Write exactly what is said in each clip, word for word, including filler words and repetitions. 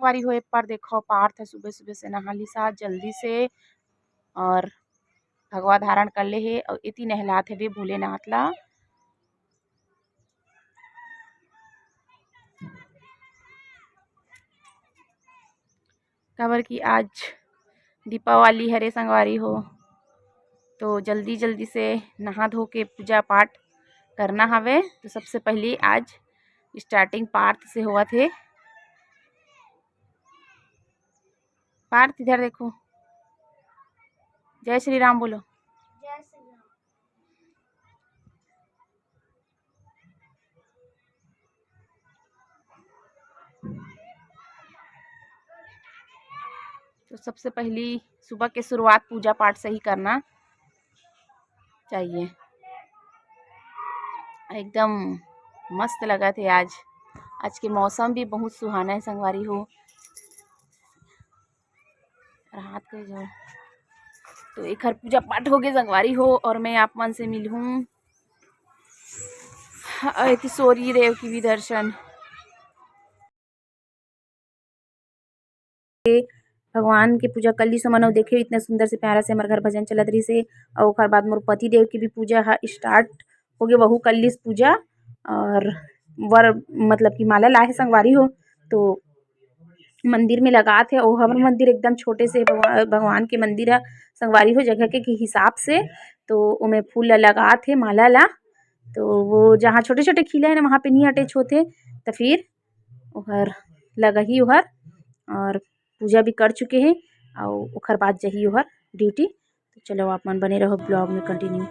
संगवारी हो, ए पार देखो, पार्थ सुबह सुबह से नहा लिस आज जल्दी से और भगवा धारण कर ले हे और एती नहलात हवे भोलेनाथ ला। काबर कि आज दीपावली हरे संगवारी हो, तो जल्दी जल्दी से नहा धो के पूजा पाठ करना हवे। तो सबसे पहली आज starting पार्थ से होवत हे। पार्थ, इधर देखो, जय श्री राम बोलो। जय श्री राम। तो सबसे पहली सुबह के शुरुआत पूजा पाठ से ही करना चाहिए। एकदम मस्त लगत हे आज। आज के मौसम भी बहुत सुहाना है संगवारी हो। रात के जो तो एखर पूजा पाठ हो गए संगवारी हो, और मैं आप मन से मिलहूँ। एती सूर्य देव के भी दर्शन। भगवान के पूजा कर ली सो मन, अउ देखे इतना सुंदर से प्यारा से हमर घर भजन चलत रहिस हे। अउ ओकर बाद मोर पति देव के भी पूजा ह start हो गे, वहू कर लिस पूजा। और वर मतलब कि माला लाहे संगवारी हो, तो मंदिर में लगात हे। ओ हमर मंदिर एकदम छोटे से भगवा-, भगवान के मंदिर ह संगवारी हो, जगह के, के हिसाब से। तो ओमे फूल ला लगात हे, माला ला। तो वो जहाँ छोटे-छोटे खिला हे ना, वहाँ पे नहीं attach होथे, तो फिर ओहर लगही ओहर। और पूजा भी कर चुके हे, अउ ओखर बाद जही ओहर duty। तो चलो, आप मन बने रहो vlog में continue।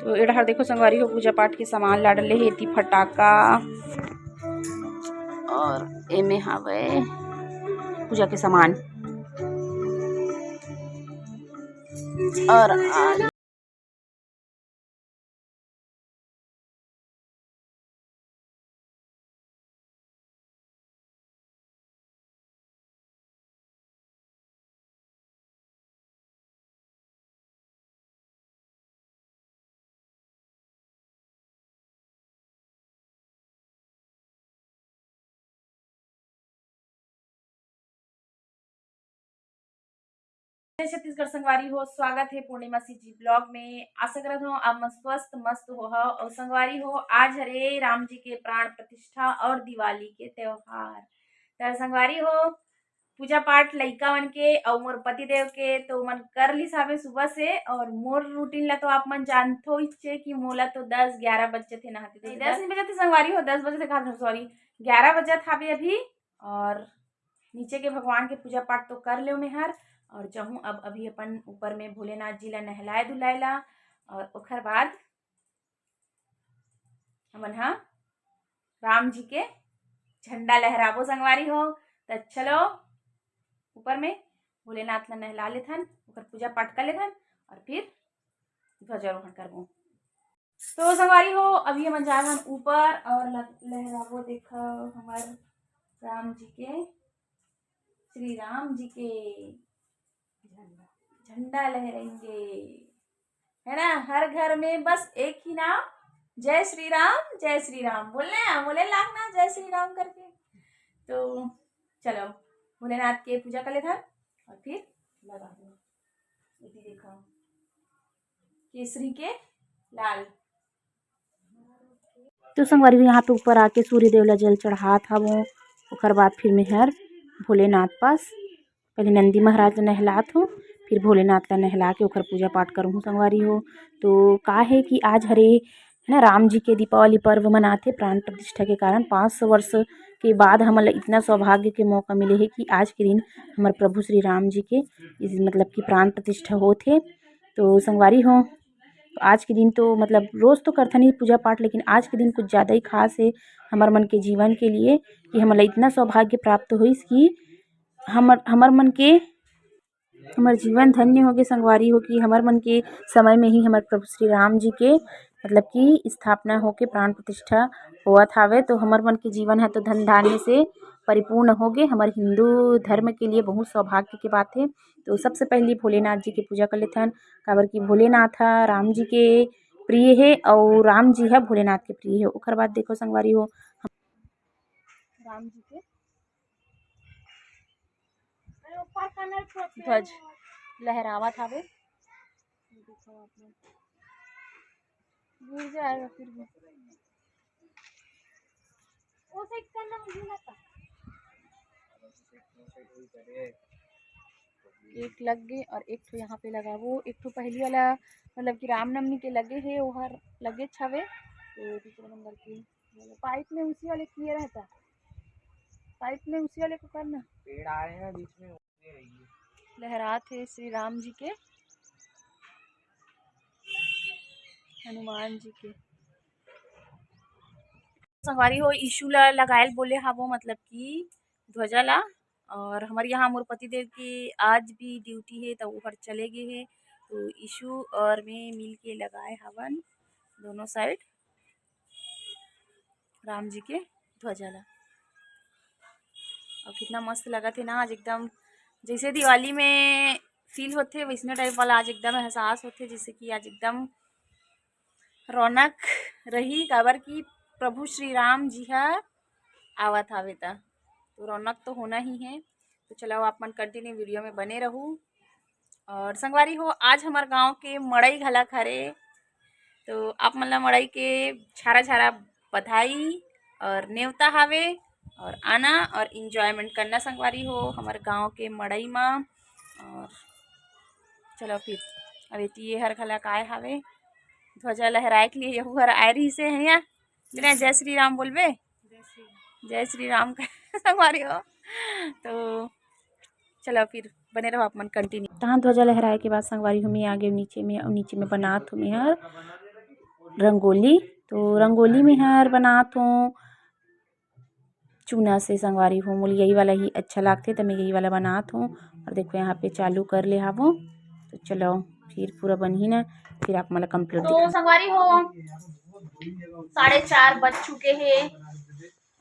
तो ए डहर देखो संगवारी हो, पूजा पाठ के सामान ला डले हे, एती फटाका और एमे हावे पूजा के सामान। और आज जय छत्तीसगढ़ संगवारी हो, स्वागत हे पूर्णिमा CG vlog में। आशा करत हव आप मन स्वस्थ मस्त होहव। और संगवारी हो, आज हरे राम जी के प्राण प्रतिष्ठा और दिवाली के त्योहार। त संगवारी हो, पूजा पाठ लइका मन के अउ मोर पति देव के तो मन कर लिस हावे सुबह से। और मोर routine ला तो आप मन जानथो इच्छे कि मोला तो दस ग्यारह बज जथे नहाते धोते। दस नहीं बजथे संगवारी हो, दस बजथे कहा, sorry, ग्यारह बजत हावे अभी। और नीचे के भगवान के पूजा पाठ तो कर लेव मेहर। और जहूँ अब अभी अपन ऊपर में भोलेनाथ जी ला नहलाए धुलाए ला, और ओखर बाद हमन ह राम जी के झंडा लहराबो संगवारी हो। त चलो ऊपर में भोलेनाथ ला नहला लेथन, ओकर पूजा पाठ कर लेथन और फिर ध्वजारोहण करबो। तो संगवारी हो, अभी हमन जाए हन ऊपर और ल-, लहराबो, देखो हमर राम जी के, श्री राम जी के झंडा, झंडा लहराएंगे, है ना। हर घर में बस एक ही नाम, जय श्री राम, जय श्री राम बोलना है, बोले लागना जय श्री राम करके। तो चलो भोलेनाथ के पूजा कर लेथन और फिर लगा दो। ये भी देखो, केसरी के लाल। तो संगवारी हो, यहाँ पे ऊपर आके सूर्य देव ला जल चढ़ात हवों। ओकर बाद फिर मेहर भोलेनाथ पास पहले नंदी महाराज ला नहलात हूँ, फिर भोलेनाथ ला नहला के ओकर पूजा पाठ करहूँ संगवारी हो। तो का है कि आज हरे, है ना, राम जी के दीपावली पर्व मनाथे प्राण प्रतिष्ठा के कारण। पाँच सौ वर्ष के बाद हमन ला इतना सौभाग्य के मौका मिले है कि आज के दिन हमर प्रभु श्री राम जी के इस, मतलब कि प्राण प्रतिष्ठा होत हे। तो संगवारी हो, तो आज के दिन तो मतलब रोज तो करथन ही पूजा पाठ, लेकिन आज के दिन कुछ ज़्यादा ही खास है हमर मन के जीवन के लिए कि हमन ला इतना सौभाग्य प्राप्त होइस कि हमर, हमर मन के, हमर जीवन धन्य होगे संगवारी हो कि हमर मन के समय में ही हमर प्रभु श्री राम जी के मतलब कि स्थापना होके प्राण प्रतिष्ठा होवत हावे। तो हमर मन के जीवन है तो धन धान्य से परिपूर्ण होगे। हमर हिंदू धर्म के लिए बहुत सौभाग्य के बात है। तो सबसे पहली भोलेनाथ जी के पूजा कर लेथन, काबर कि भोलेनाथ ह राम जी के प्रिय हे अउ राम जी ह भोलेनाथ के प्रिय हे। ओकर बाद देखो संगवारी हो, राम जी के ध्वज लहरावत हावे। देखो आप लोग, गिर जाएगा फिर भी। एक लग गे और एक ठो यहाँ पे लगा, वो एक ठो पहली वाला, मतलब कि रामनवमी के लगे हे, वो हर लगे हवे। तो दूसरे नंबर की पाइप में उसी वाले किए रहता, पाइप में उसी वाले को करना। पेड़ आ रहे हैं बीच में, लहरात हे श्री राम जी के, हनुमान जी के। संगवारी हो, यीशु ला लगायल बोले हावो, मतलब कि ध्वजा ला। और हमर यहाँ मोर पति देव की आज भी ड्यूटी हे, तो ओहर चले गे हे, तो यीशु और मैं मिल के लगाए हावन दोनों साइड राम जी के ध्वजा ला। और कितना मस्त लगत हे ना आज, एकदम जैसे दिवाली में फील होथे वैसने टाइप वाला आज एकदम एहसास होथे, जैसे कि आज एकदम रौनक रही, काबर कि प्रभु श्री राम जी ह आवत हावे त, तो रौनक तो होना ही है। तो चलो, आप मन कंटिन्यू वीडियो में बने रहू। और संगवारी हो, आज हमर गांव के मड़ई घलक हरे, तो आप मन ला मड़ई के झारा झारा बधाई और नेवता हावे। और आना और इंजॉयमेंट करना संगवारी हो हमर गांव के मड़ई मा। और चलो फिर, अब एती ये हर घलक आए हावे, ध्वजा लहराए के लिए यहू हर आए रहिसे है। बिना जय श्री राम बोलबे, जय श्री राम का संगवारी हो। तो चलो फिर बने रहो आप मन कंटिन्यू। तहाँ ध्वजा लहराए के बाद संगवारी हो मैं आ गए नीचे में, और नीचे में बनात हूँ मैं हर रंगोली। तो रंगोली में हर बनात हूँ चूना से संगवारी हो, मोला यही वाला ही अच्छा लागथे, तो मैं यही वाला बनात हूँ। और देखो यहाँ पे चालू कर ले हावो। तो चलो फिर पूरा बनही ना, फिर आप मन ला कंप्लीट तो दिखाऊँ। संगवारी हो, साढ़े चार बज चुके हैं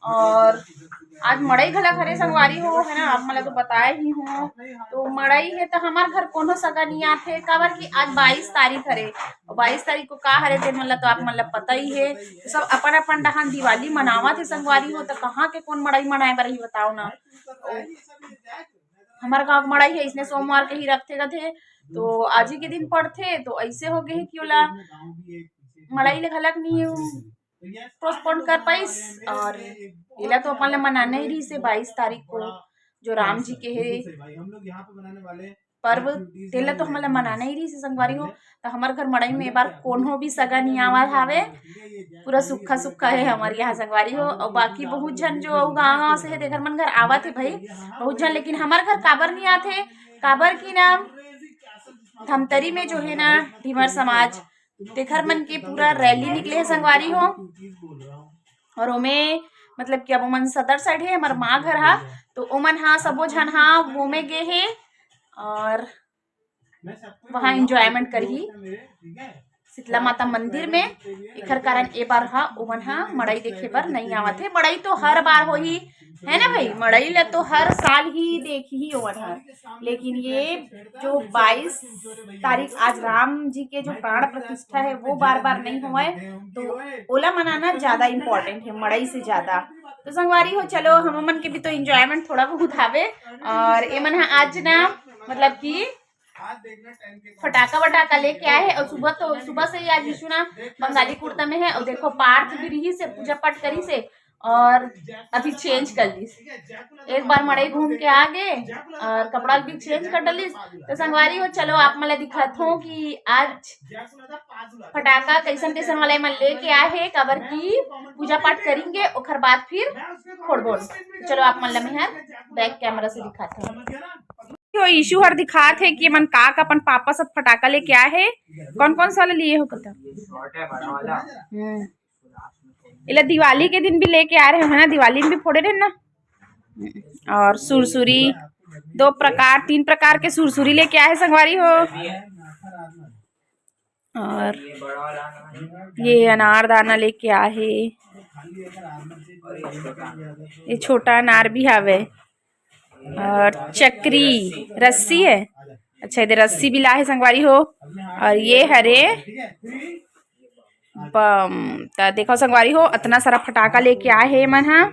और आज मड़ई घलक हरे संगवारी हो, है ना, आप मन ला तो बताए ही हूँ। तो मड़ई हे तो हमार घर कोनो सगा नहीं आथे, काबर कि आज बाईस तारीख हरे, और बाईस तारीख को का हरे तेन मन ला तो आप मन ला पता ही है। तो सब अपन अपन डहान दिवाली मनावत हे संगवारी हो, तो कहाँ के कौन मड़ई मनाए बर ही बताओ ना। हमार गाँव के मड़ई है, इसने सोमवार के ही रखथे कथे, तो आज ही के दिन पड़थे, तो ऐसे हो गए कि ओला मड़ई ले घलक नहीं पोस्टपोन कर पाइस। और एला तो अपन ला मनाना ही रहिस हे बाईस तारीख को, जो राम जी के हे पर्व, तेला तो हमन ला मनाना ही रहिस हे संगवारी हो। तो हमर घर मड़ई में ए बार कोनो भी सगा नहीं आवा हावे, पूरा सुक्खा सुक्खा है हमर यहाँ संगवारी हो। और बाकी बहुत झन जो अउ गाँव गाँव से है, तेकर मन घर आवत है भाई बहुत झन, लेकिन हमर घर काबर नहीं आथे, काबर की ना धमतरी में जो है ना ढिमर समाज, तेखर मन के पूरा रैली निकले है संगवारी हो। और ओमे मतलब कि अब ओमन सदर साइड है, हमर माँ घर हा, तो ओमन हा सबो झन हा ओमे गे हे और वहाँ एंजॉयमेंट करही शीतला माता मंदिर में। एखर कारण ए बार हा ओमन हा मड़ई देखे बर नहीं आवत हे। मड़ई तो हर बार होही, है ना भाई, मड़ई ला तो हर साल ही देखही ओमन हा। लेकिन ये जो बाईस तारीख आज राम जी के जो प्राण प्रतिष्ठा है वो बार बार नहीं होए, तो ओला मनाना ज्यादा इम्पोर्टेंट है मड़ई से ज्यादा। तो संगवारी हो, चलो हम मन के भी तो एंजॉयमेंट थोड़ा बहुत हावे। और एमन हा आज ना मतलब कि फटाका वटाका लेके आए हैं और सुबह तो सुबह से ही आज यीशु ना बंगाली कुर्ता में है। और देखो पार्थ भी रहिस हे, पूजा पाठ करिस हे और अभी चेंज कर लिस। एक बार मड़ई घूम के आ गए और कपड़ा भी चेंज कर डालिस। तो संगवारी हो, चलो आप मन ला दिखात हो कि आज फटाका कैसन कैसन वाला मन लेके आए हे, काबर की पूजा पाठ करेंगे, ओखर बाद फिर फोड़बो। चलो आप मन ला मैं हर बैक कैमरा से दिखात हो। यो यीशु हर दिखात हे कि मन का का अपन पापा सब फटाका लेके आए हे। कौन कौन सा वाला लिए हो पता? हम्म। एला दिवाली के दिन भी लेके आ रहे हो ना, दिवाली में भी फोड़े रहे ना। और सुरसुरी, दो प्रकार, तीन प्रकार के सुरसुरी लेके आए हैं संगवारी हो। और ये अनार दाना लेके आए हैं, ये छोटा अनार भी हावे। और चक्री रस्सी है, अच्छा, इधर रस्सी भी लाए संगवारी हो। और ये हरे बम। त देखो संगवारी हो, अतना सारा फटाका लेके आए हे मन ह।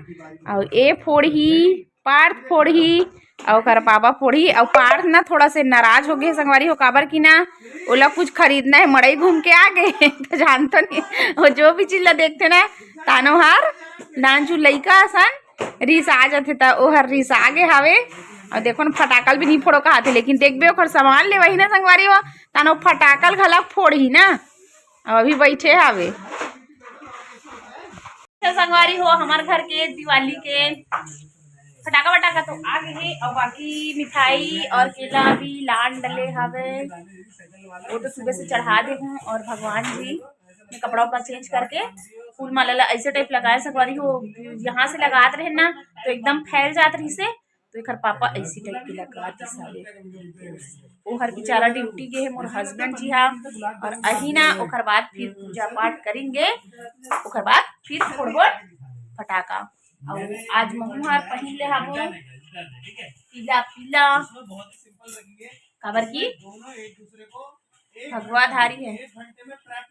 अउ ए फोड़ही, पार्थ फोड़ही, अउ ओकर बाबा फोड़ही। अउ पार्थ ना थोड़ा से नाराज हो गए संगवारी हो, काबर कि ना ओला कुछ खरीदना है, मड़ई घूम के आ गए। त जानतो नहीं, वो जो भी चीज ला देखथे ना, तानो हर नानचू लइका असन रिस आ जाथे, त ओहर रिस आ गे हावे। अउ देखो ना, फटाकल भी नहीं फोड़ो कहाथे, लेकिन देखबे ओकर सामान लेवही ना संगवारी हो, तानो फटाकल घला फोड़ही ना। अब अभी बैठे हावे। तो संगवारी हो, हमार घर के दिवाली के फटाका वटाका तो आ गए हे, और बाकी मिठाई और केला भी लान डले हवे, वो तो सुबह से चढ़ा दे हूँ। और भगवान जी ने कपड़ा उपड़ा चेंज करके फूल माला ला ऐसे टाइप लगाए संगवारी हो, यहाँ से लगात रहे ना तो एकदम फैल जात रही से, तो एकर पापा ऐसी टाइप के लगा दिस हवे। ओहर बेचारा ड्यूटी गे हे मोर हस्बैंड जी हा, और अही ना ओकर बाद फिर पूजा पाठ करेंगे, ओकर बाद फिर फोड़बो फटाका। और आज महू हर पहिन ले हाबो पीला पीला, काबर की भगवाधारी है,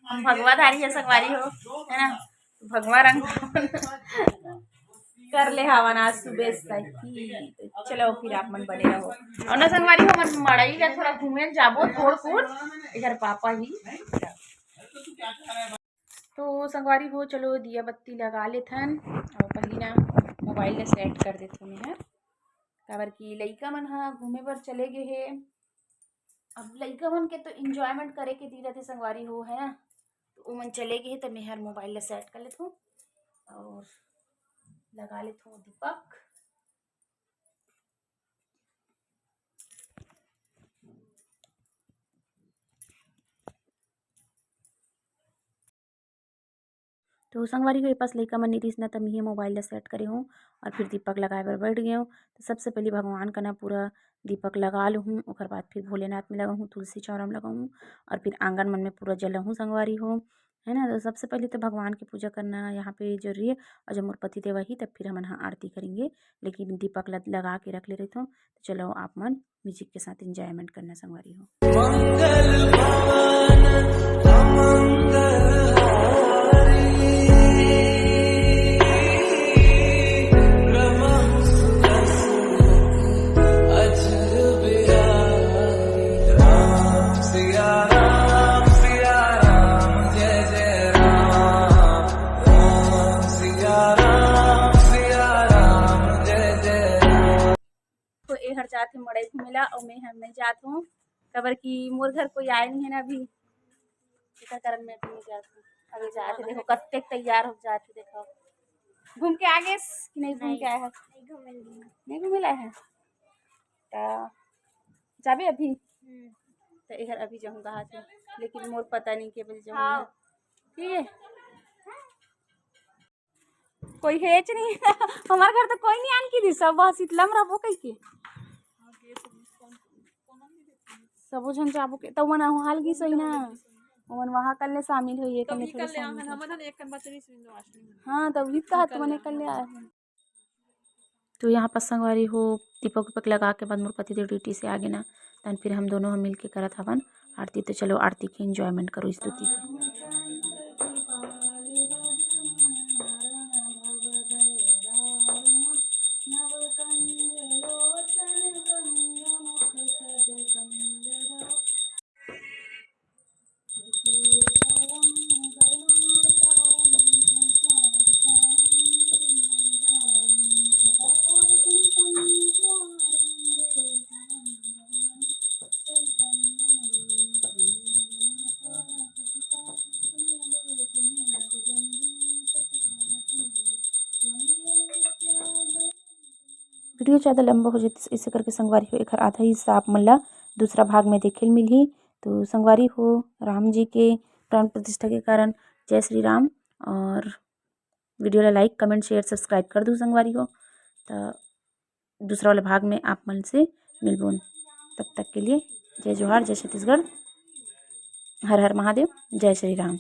हम भगवाधारी है संगवारी हो, है ना? भगवा रंग कर ले हावन आज सुबह से ही। तो चलो फिर आप मन बने रहो। और ना संगवारी हो, हमन मड़ई ला थोड़ा घूमे जाबो, तोड़ फोड़, इधर पापा ही। तो संगवारी हो, चलो दिया बत्ती लगा लेथन, और पहली ना मोबाइल ला सेट कर देथन मैं, काबर कि लइका मन ह घूमे बर चले गे हे। अब लइका मन के तो enjoyment करे के दिन रथे संगवारी हो, है ना? तो ओमन चले गे हे, त मेहर मोबाइल ला सेट कर लेथों और लगा लेथों दीपक। तो संगवारी हो, ए पास लइका मन नइ रिहिस ना, त मिहे मोबाइल ला सेट करे हूँ और फिर दीपक लगाए बर बैठ गए हूँ। तो सबसे पहले भगवान का ना पूरा दीपक लगा लूँ, ओकर बाद फिर भोलेनाथ में लगाऊँ, तुलसी चौरा में लगाऊँ और फिर आंगन मन में पूरा जलाऊँ संगवारी हो, है ना। तो सबसे पहले तो भगवान की पूजा करना यहाँ पे जरूरी है। और जब मोर पति देव आही, तब फिर हमन ह आरती करेंगे, लेकिन दीपक ल-, लगा के रख ले रहिथों। तो चलो, आप मन म्यूजिक के साथ enjoyment करना संगवारी हो। मंगल भवन अमंगल हारी, ब्रह्म सुरस अजर बिहारी। राम सिया राम, सिया राम, जय जय राम। राम सिया राम, सिया राम, जय जय राम। तो ए हर जात हे मड़ई घूमे ला, अउ मैं हर नहीं जात हूँ, काबर कि मोर घर कोई आए नहीं है ना अभी, एकर कारण मैं अभी नहीं जात हूँ। अभी जात हे, देखो कत्ते तैयार हो जात हे, देखो घूम के आ गेस कि नहीं घूम के आए है? नहीं घूमे ला है। त जाबे अभी? हम्म। त एहर अभी जाहूँ कहा थे, लेकिन मोर पता नहीं के बजे जाहूँ। हाँ। ठीक है, कोई हेच नहीं। हमार घर तो कोई नहीं आन की दी, सब वहाँ शीतलम रहबो कह के। सबो झन जाबो के, त मन वहाँ गिस होई ना, मन वहाँ कल ले शामिल होई, कल ले थोड़ी शामिल होई। हाँ, तब भी कहा तुमने कल ले आए हैं। तो यहाँ पर संगवारी हो, दीपक उपक लगा के बाद मोर पति देव ड्यूटी से आ गे ना, तहन फिर हम दोनों हम मिल के करत हवन आरती। तो चलो आरती के enjoyment करो, स्तुति के। वीडियो ज़्यादा लंबा हो जाथे, इसे करके संगवारी हो, एखर आधा हिस्सा आप मन ला दूसरा भाग में देखे ल मिलही। तो संगवारी हो, राम जी के प्राण प्रतिष्ठा के कारण जय श्री राम, और वीडियो ला like, comment, share, subscribe कर दू संगवारी हो। तो दूसरा वाला भाग में आप मन से मिलबोन, तब तक के लिए जय जोहार, जय छत्तीसगढ़, हर हर महादेव, जय श्री राम।